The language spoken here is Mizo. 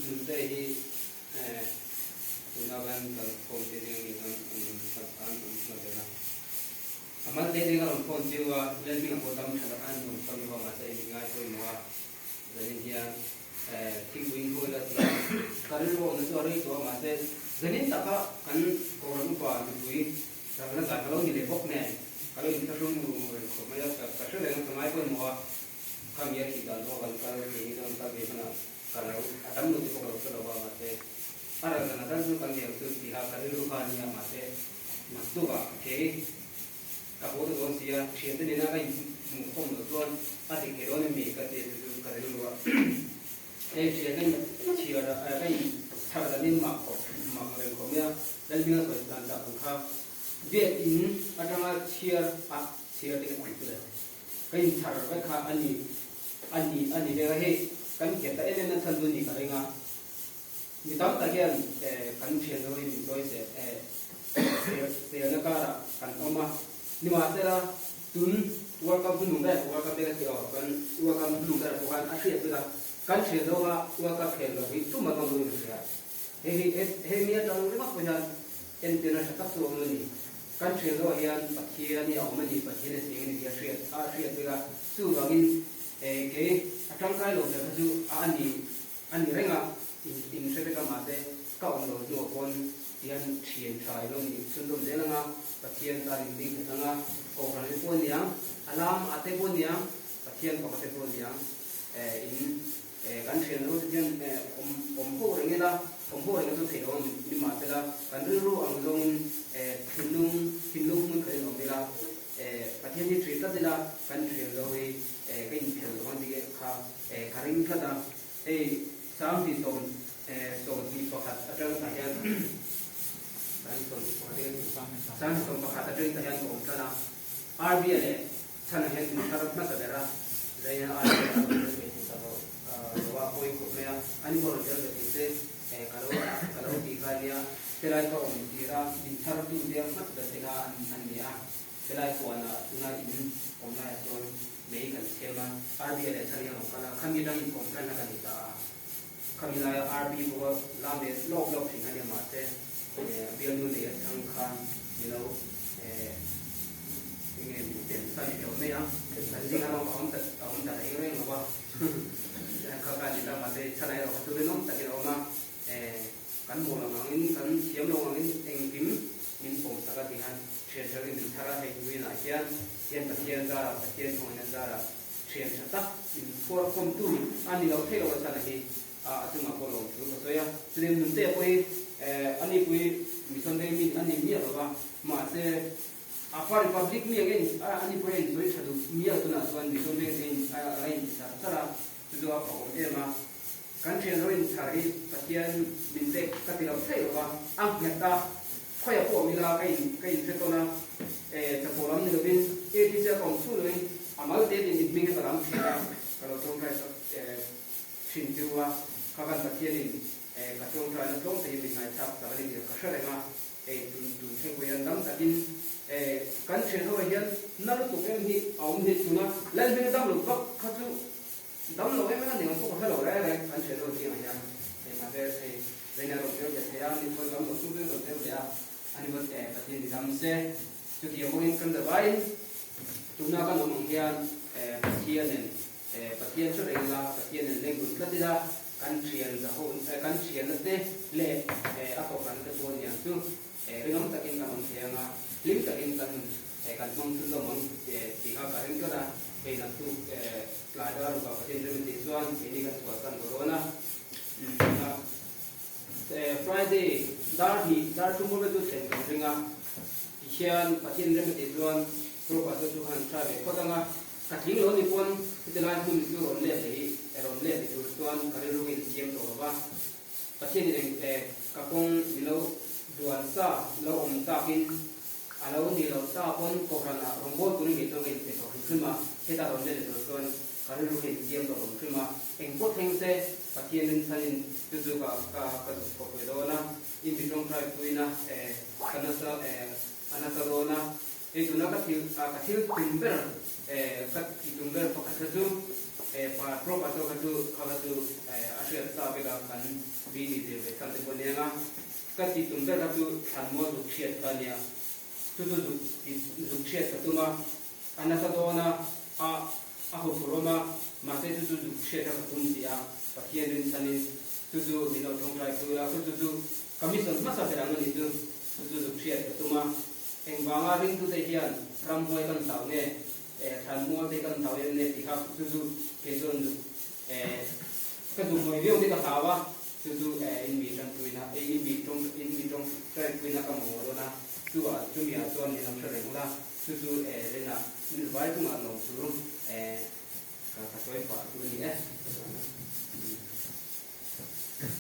Nunte hi tuna kan kalkhawm te zing ami chuan an awm hma ber a. A mal te zing a rawn phone chiu a, Lalhminga pawh dam tha tak a nuam cham lo a, mahse i ngai pawimawh a, zanin hian thingpui in hawi la ti a, ka rilru awmna chu a rei tawh a, mahse zanin taka kan Kohhran upa mipui ralna zai ka lo ni leh bawk nen ka lo inthlahrung reng khawp mai a, ka hre reng a, ka ngai pawimawh a, khami a thih dan pawh kan kal thei ni chuan kal ve hman a. Ka lo a dam lo te pawh ka lo hre lo a, mahse a ral dan a dal chu kan liam chu ti kha ka rilru kha a nia, mahse naktukah kei ka haw ta dawn si a, thiante nena ka inhmuh khawm loh chuan a dik thei dawn em mi ka ti a chu chu ka rilru a, hei thian ka inchhiar a ka inchhar danin mak khawp mak reng khawp mai a, Lalhminga sawi dan tak ang kha biakinn atanga chhiar a chhiar te ka tih chu le. Ka inchhar vek kha a ni, a ni, a ni vek a, hei kan nghet ta em em na chhan chu a ni ka ring a, mi tam tak hian kan thian ho hi min sawi sel sel selna karah kan awm a, nimahsela tun World Cup hnung ber World Cup te ka ti aw kan World Cup hnung berah pawh khan a hriat vek a, kan thian ho kha World Cup khel lo hi tumah kan lo inhria, hei hi hei mi atang ringawt pawh hian entirna tha tak chu a awm a ni. Kan hriat zawh hian Pathian hi a awm a ni, Pathian a cheng a ni tih a hriat a hriat vek a, chuvangin kei a tangkai lo ber kha chu a a ni a ni reng a, in in hre vek a mahse ka awm lo hnuah pawn tihian thian tha i lo ni chhunzawm zel ang a, Pathian tan in ding nghet ang a, Kohhran te pawh a niang, a lam a te pawh a niang, Pathian pakhat te pawh a niang in Kan thian ho te hian awm awm ho reng ila, awm ho reng chu theih lo ang ni mahsela kan rilru ang zawngin thinlung thinlung hmun khatin awm ila, Pathian hi ṭhi tlat ila kan thian lo hi ka inphel lo ang tih kha ka ring tlat a. Hei 21 21 aṭang tah hian 21 31 aṭang tah hian ka awm tlat a, RB-a leh Chhan ah hian inthar hmasa ber a, Zaina ai chuan a rawn tel ve thei ta lo lo a, pawi khawp mai a, ani pawh rawn tel ve thei se ka lo ka lo ti kha nia, helai ka awm tir a, inthar tu te hmasa ber te kha an an ni a, helai huanah tuna in awm laiah chuan mei kan chhem a, RB-a leh Chhan hian a rawn kal a, khami atang inkawm tan na ka ni ta a, khami laia RB pawh la ve lawk lawk thin a nia mahse bialnu nei atang khan ni lo. Enge min pen san i teuh mai a, kan zing a rawng a awm ta a awm ta reng reng lo a, kha kha ni ta mahse chhan ah erawh kha chu rinawm takin a awm a, kan mawl ang angin kan thiam lo angin engkim min pawm sak a ti khan thian tha rin min thar a, hei Win ah hian hian Pathian zarah Pathian thawngin a zarah thian tha tak min phuar khawmtu a ni lo thei lo a chhan ah hi a chungah pawh lawm thu ka sawi a, chutin Nunte pawh hi anipui Mission Veng mi a ni miah lo va, mahse a pa Republic mi ang a anipui a insawi tha duh miah tunah chuan Mission Veng te a a inti char char a, chu chu a awm em a, kan thian ho inchhar hi Pathian min pek ka ti lo theih lo va, a nghet a, khawiah pawh awm ila ka in ka inhre tawn a, chapo lam ni lovin ATC a ka awm chhung lovin a mal te tin inhming hi ka lam thin a, ka lo tawngtai sak. Thin chu a, kha kan Pathianin ka tawngtaina tlawm te hi min ngaithlak tak a ni tih ka hre reng a, hei tun tun thleng pawh hian dam takin kan thian ho ah hian na lutuk em hi a awm hi tuna Lalhming dam lo vak kha chu dam lo em em a ni ang pawh ka hre lo reng reng kan thian ho zingah hian hei mahse hei Reina rawn tel ve thei a, ni pawh dam lo chung chuan rawn tel ve a, ani pawh Pathian ni dam se chutiang bawkin kan zavaiin tuna kan awm ang hian Pathianin Pathian hre reng ila, Pathian nen leng dun tlat ila, kan thian zahawm, kan thianna te leh a kohhran te pawh niang chu rinawm takin kan awm thei ang a, hlim takin kan kan hmang chhunzawm ang tih kha ka ring tlat a, hei naktuk tlai dar ruka Pathian rem a tih chuan keini kan chhuahsan tawh dawn a. Friday dar hnih dar thum bawk chu thlen kan ring a, tihian Pathian rem a tih chuan Pro Pastor chu khan try ve phawt ang a. Ka tling lo ni pawn heti lai hmun chu rawn let leh hi rawn let leh tur chuan ka rilru in siam tawh lo va, Pathian in eng ka kawng mi lo duan sa lo awm takin a lo ni lo ta pawn Kohhran ah rawngbâwl turin kei chuan ka inpe tawh hrim hrim a, heta rawn let leh tur chuan ka rilru in siam tawh lo hrim a, eng pawh thleng se Pathian in chhanin chu chu ka ka ka zuk thawk ve dawn a, i mi tawngtai puina ka nasa a nasa dawn a. Hei tuna ka thil ka thil tum ber ka tih tum ber pakhat kha chu Pa Pro Pastor kha chu kha kha chu a hriat sa vek a, kan BD zir ve chhan te pawh nia nga. Ka tih tum ber kha chu thlanmual zuk hriat kha a nia. Chu chu zuk zuk hriat ka tum a, a nasa dawn a, a a huphurh awm a, mahse chu chu zuk hriat kha ka tum si a, Pathian rinchhanin chu chu min lo tawngtai pui la, chu chu chu ka mission hmasa ber ang a ni chu, chu chu zuk hriat ka tum a. Engvanga ringtute hian ramhuai kan hlau nge? Eh thlanmual te kan hlau em nge tih kha chu chu kei chuan zuk eh ka duh hmawih viau te ka hlau a, chu chu eh in mi tanpuina eh in mi tawng in mi tawng tawngpuina ka mamawh dawn a, chu ah chumi ah chuan min lo hre reng ula, chu chu eh rinah vai chungah lawm chu eh ka ka sawi pah chu a ni e.